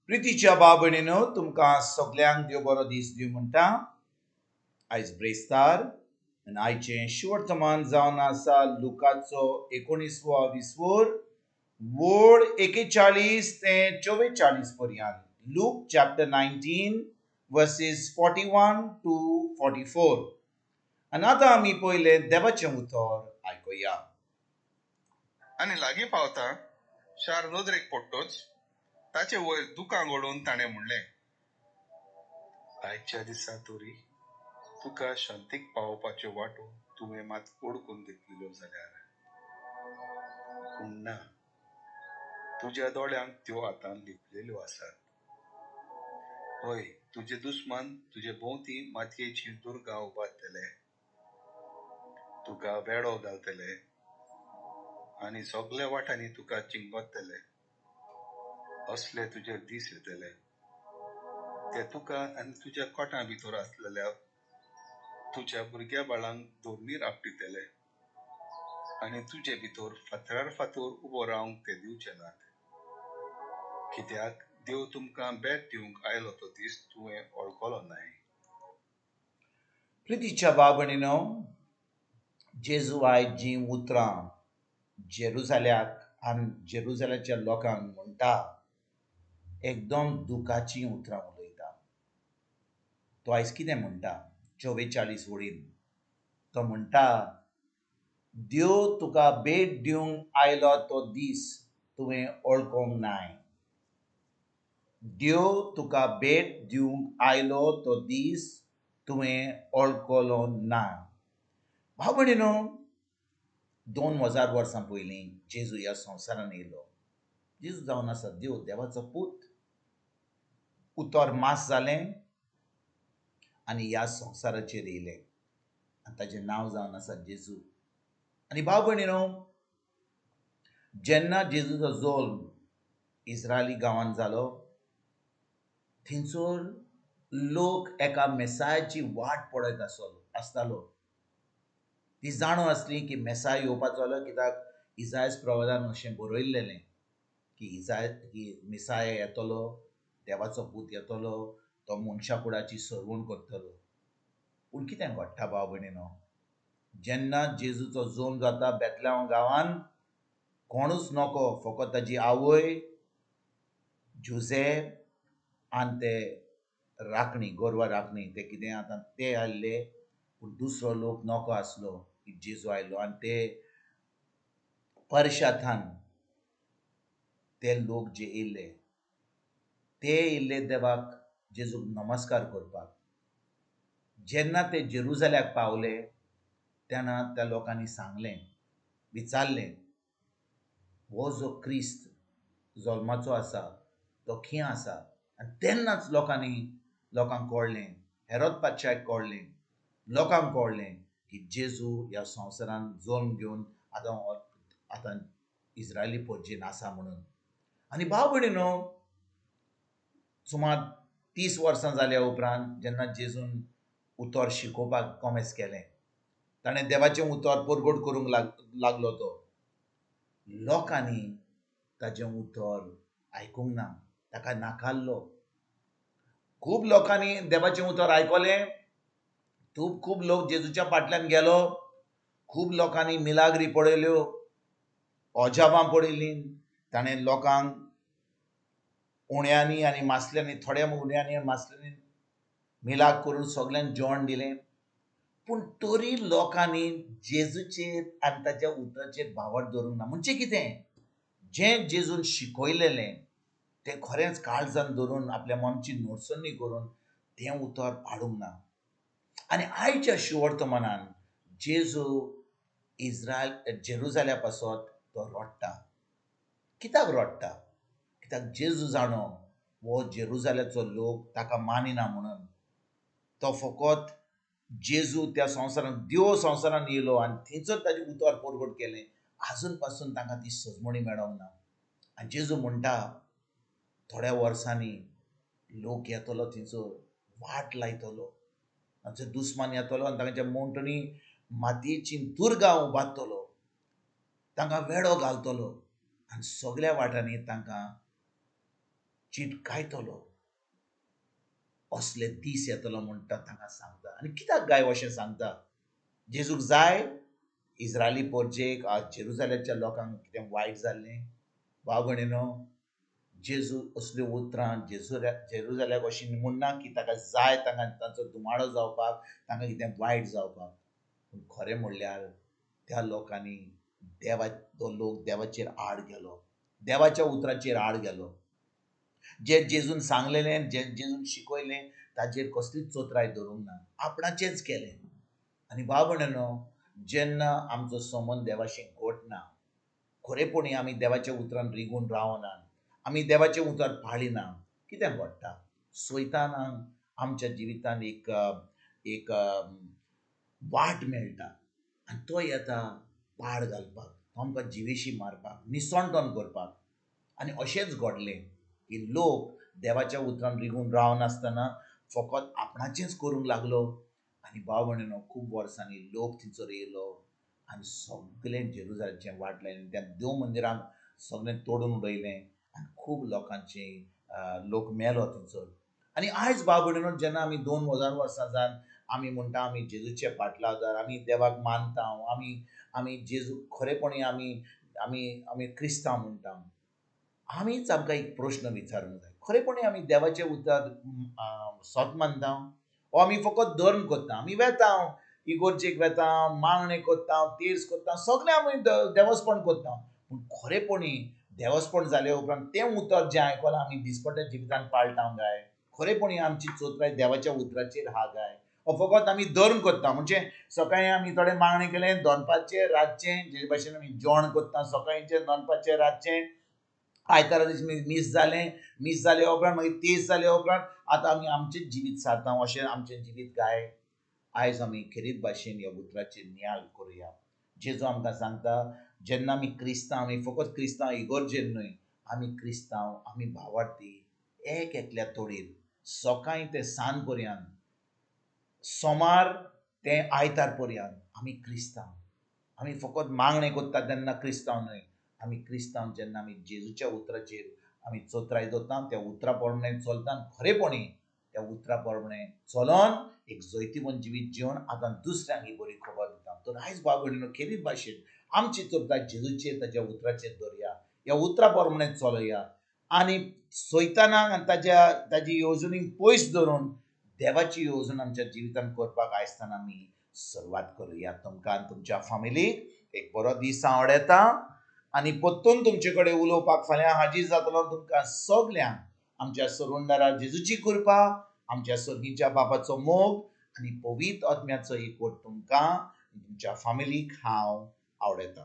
प्रितीच्या भाव भयणीनो, तुमकां सगल्यांक देव बरो दीस दिवं म्हणटा. आयज ब्रेस्तार आनी आयचें शिवर्तमान जावन आसा लुकाचो एकोणिसवो विसवोर वोड 41 ते 44 पर्यंत. Luke chapter 19 verses 41 to 44. आनी आतां आमी पयलें देवाचें उतर आयकुया. आनी लागीं पावता शार नदरेक पडटच ताचे वयर दुकां गडोवन ताणें म्हणलें, आयच्या दिसा तरी तुका शांतीक पावोवपाच्यो वाटो तुवें मात ओळखून घेतलेल्यो जाल्यार, पूण ना, तुज्या दोळ्यांक त्यो आतां लिपलेल्यो आसात. हय, तुजे दुस्मान तुजे भोंवती मातयेची दुर्गां उबारतले, तुका वेडो घालतले आनी सगल्या वाटांनी तुका चिंगोतले. असले तुजे दीस येतले, ते तुका आनी तुज्या कोटां भितर आसलेल्या तुज्या भुरग्या बाळांक धोरणीर आपटितले आनी तुजे भितर फातरार फातर उबो रावंक ते दिवचे नात. कित्याक देव तुमकां भेट दिवंक आयलो तो दीस तुवें वळखलो नाय. प्रितीच्या भाव भयणीनो, जेजू आयज जीं उतरां जेरुजाल्याक आनी जेरुजाल्याच्या लोकांक म्हणटा, एकदम दुखाचीं उतरां उलयता. तो आयज कितें म्हणटा 44 वळीन तो म्हणटा, देव तुका भेट दिवंक आयलो तो दीस तुवें वळखूंक नाय. देव तुका भेट दिवंक आयलो तो दीस तुवें वळखलो ना. भाव भयणीनो, 2000 वर्सां पयलीं जेजू ह्या संवसारान येयलो. जेजू जावन आसा देव, देवाचो पूत. उतर मास जालें आनी ह्या संवसाराचेर येयलें आनी ताजें नांव जावन आसा जेजू. आनी भाव भयणीनो, जेन्ना जेजूचो जल्म इस्रायली गांवांत जालो, थंयसर लोक एका मेसायाची वाट पळयत आसतालो. ती जाणो आसली की मेसाय येवपाचो जालो, कित्याक इजायस प्रवादान अशें बरयल्लेलें की की मिसाय येतलो, देवाचो पूत येतलो, तो मनशा कुडाची सरवण करतलो. पूण कितें घडटा भाव भयणीनो, जेन्ना जेजूचो जल्म जाता बेतलेहांव गांवांत, कोणूच नको, फकत ताजी आवय जुझे आनी ते राखणी, गोरवां राखणी, ते कितें आतां ते आयिल्ले, पूण दुसरो लोक नको आसलो की जेजू आयलो. आनी ते परशाथान ते लोक जे येयल्ले, ते येयल्ले देवाक जेजूक नमस्कार करपाक. जेन्ना ते जेरुजाल्याक पावले तेन्ना त्या लोकांनी सांगलें, विचारलें, हो जो क्रिस्त जल्माचो आसा तो खंय आसा? आनी तेन्नाच लोकांक कळ्ळें, हेरोद पातशाक कळ्ळें, लोकांक कळ्ळें की जेजू ह्या संवसारान जल्म घेवन आतां आतां इस्रायली परजेन आसा म्हणून. आनी भाव भयणीनो, सुमार 30 वर्सां जाल्या उपरांत जेन्ना जेजून उतर शिकोवपाक कोमेस केलें, ताणें देवाचें उतर परगट करूंक लागलो, तो लोकांनी ताजें उतर आयकूंक ना, ताका नाकारलो. खूब लोकांनी देवाचें उतर आयकलें, खूब लोक जेजूच्या फाटल्यान गेलो, खूब लोकांनी मिलाग्री पळयल्यो, अजापां पळयलीं. ताणें लोकांक उण्यांनी आनी मासल्यांनी, थोड्या उण्यांनी आनी मासल्यांनी मिलाग करून सगल्यांक जेवण दिलें. पूण तरी लोकांनी जेजूचेर आनी ताच्या उतराचेर भावार्थ दवरूंक ना. म्हणजे कितें, जें जेजून शिकयलेलें तें खरेंच काळजान धरून आपल्या मनाची नोटसणी करून तें उतर पाडूंक ना. आनी आयच्या शिवर्तमानान जेजू इस्रायल जेरुजाल्या पासत तो रडटा. कित्याक रडटा? कित्याक जेजू जाणो हो जेरुजाल्याचो लोक ताका मानिना म्हणून. तो फकत जेजू त्या संवसारान, देव संवसारान येयलो आनी थंयसर ताजें उतर परगट केलें, आजून पासून तांकां ती सजमणी मेळोंक ना. आनी जेजू म्हणटा, थोड्या वर्सांनी लोक येतलो थंयसर वाट लायतलो, आमचो दुस्मान येतलो आनी तांच्या मोंटणी मातयेची दुर्गां उबारतलो, तांकां वेडो घालतलो आनी सगल्या वाटांनी तांकां चिटकायतलो. असले दीस येतलो म्हणटा तांकां सांगता. आनी कित्याक गाय अशें सांगता? जेजूक जाय इस्रायली पोरजेक, जेरुजालेमच्या लोकांक कितें वायट जाल्लें? भाव भयणीनो, जेजू असल्यो उतरां जेरुजाल्याक अशी म्हणना की ताका जाय तांकां तांचो धुमाडो जावपाक, तांकां कितें वायट जावपाक. पूण खरें म्हणल्यार त्या लोकांनी देवा तो लोक देवाचेर आड गेलो, देवाच्या उतराचेर आड गेलो. जे जेजून सांगलेलें, जे जेजून शिकयलें ताचेर कसलीच चोत्राय धरूंक ना, आपणाचेंच केलें. आनी भाव भयणीनो, जेन्ना आमचो संबंद देवाशी घटना, खरेपणी आमी देवाच्या उतरान रिगून रावना, आमी देवाचें उतर पाळिना, कितें घडटा? सैतानाक आमच्या जिवितांत एक एक वाट मेळटा आनी तो येता पाड घालपाक, तो आमकां जिवेशी मारपाक, निसणटन करपाक. आनी अशेंच घडलें की लोक देवाच्या उतरान रिगून रावनासतना फकत आपणाचेंच करूंक लागलो. आनी भाव भयणीनो, खूब वर्सांनी लोक थंयसर येयलो आनी सगळें जेरुजालेमचें वाट लायलें. त्या देव मंदिरांक सगळें तोडून उडयलें आनी खूब लोकांचे लोक मेलो थंयसर. आनी आयज भाव भयणीनो, जेन्ना आमी 2000 वर्सां जावन आमी म्हणटा आमी जेजूचे पाटलावदार, आमी देवाक मानता, आमी आमी जेजू खरेपणी आमी आमी आमी क्रिस्तांव म्हणटा, आमीच आमकां एक प्रश्न विचारूंक जाय, खरेपणी आमी देवाचें उतर सत मानता वो आमी फकत धर्म करता? आमी वेता इगोर्जेक वेता, मागणें करता, तेर्स करता, सगळें आमी देवस्पण करता. पूण खरेपणी देवस्पण जाले उपरांत तें उतर जें आयकलां आमी दिसपट्ट्या जिवितान पाळटा काय? खरेपणी आमची चोत्राय देवाच्या उतराचेर हा काय? वो फकत आमी धर्म करता? म्हणजे सकाळीं आमी थोडें मागणें केलें, दनपारचें, रातचें, जे भाशेन आमी जेवण करता सकाळींचें, दनपारचें, रातचें, आयतारा दीस मीस जालें, मीस जाले उपरांत मागीर तेज जाले उपरांत आतां आमी आमचें जिवीत सारता, अशें आमचें जिवीत गाय? आयज आमी खेरीत भाशेन ह्या उतराचेर नियाळ करुया. जेजू आमकां सांगता, जेन्ना आमी क्रिस्तांव, आमी फकत क्रिस्तांव इगोर्जेर न्हय, आमी क्रिस्तांव, आमी भावार्थी एक एकल्या तोडीर सकाळीं ते सांज पर्यंत, सोमार ते आयतार पर्यंत आमी क्रिस्तांव. आमी फकत मागणें करता तेन्ना क्रिस्तांव न्हय, आमी क्रिस्तांव जेन्ना आमी जेजूच्या उतराचेर आमी चोत्राय दवरता, त्या उतरा प्रमाणे चलता, खरेपणी त्या उतरा प्रमाणे चलोन एक जैतिवंत जिवीत जिवन आतां दुसऱ्यांक ही बरी खबर दिता. तर आयज भाव भयणीनो, खेरीत भाशेन आमची चोत्राय जेजूचेर, ताच्या उतराचेर दवरया, ह्या उतरा प्रमाणे चलोया आनी सैतानाक आनी ताच्या ताजी येवजणीक पयस धरून देवाची येवजण आमच्या जिवितांत करपाक आयजताना आमी सुरवात करुया. तुमकां आनी तुमच्या फामिलीक एक बरो दीस हांव आवडयता आनी परतून तुमचे कडेन उलोवपाक फाल्यां हाजीर जातलो. तुमकां सगल्यांक आमच्या सरुंदारा जेजूची कृपा, आमच्या सर्गीच्या बापाचो मोग आनी पवित्र आत्म्याचो एकवट तुमकां तुमच्या फामिलीक हांव आवडयता.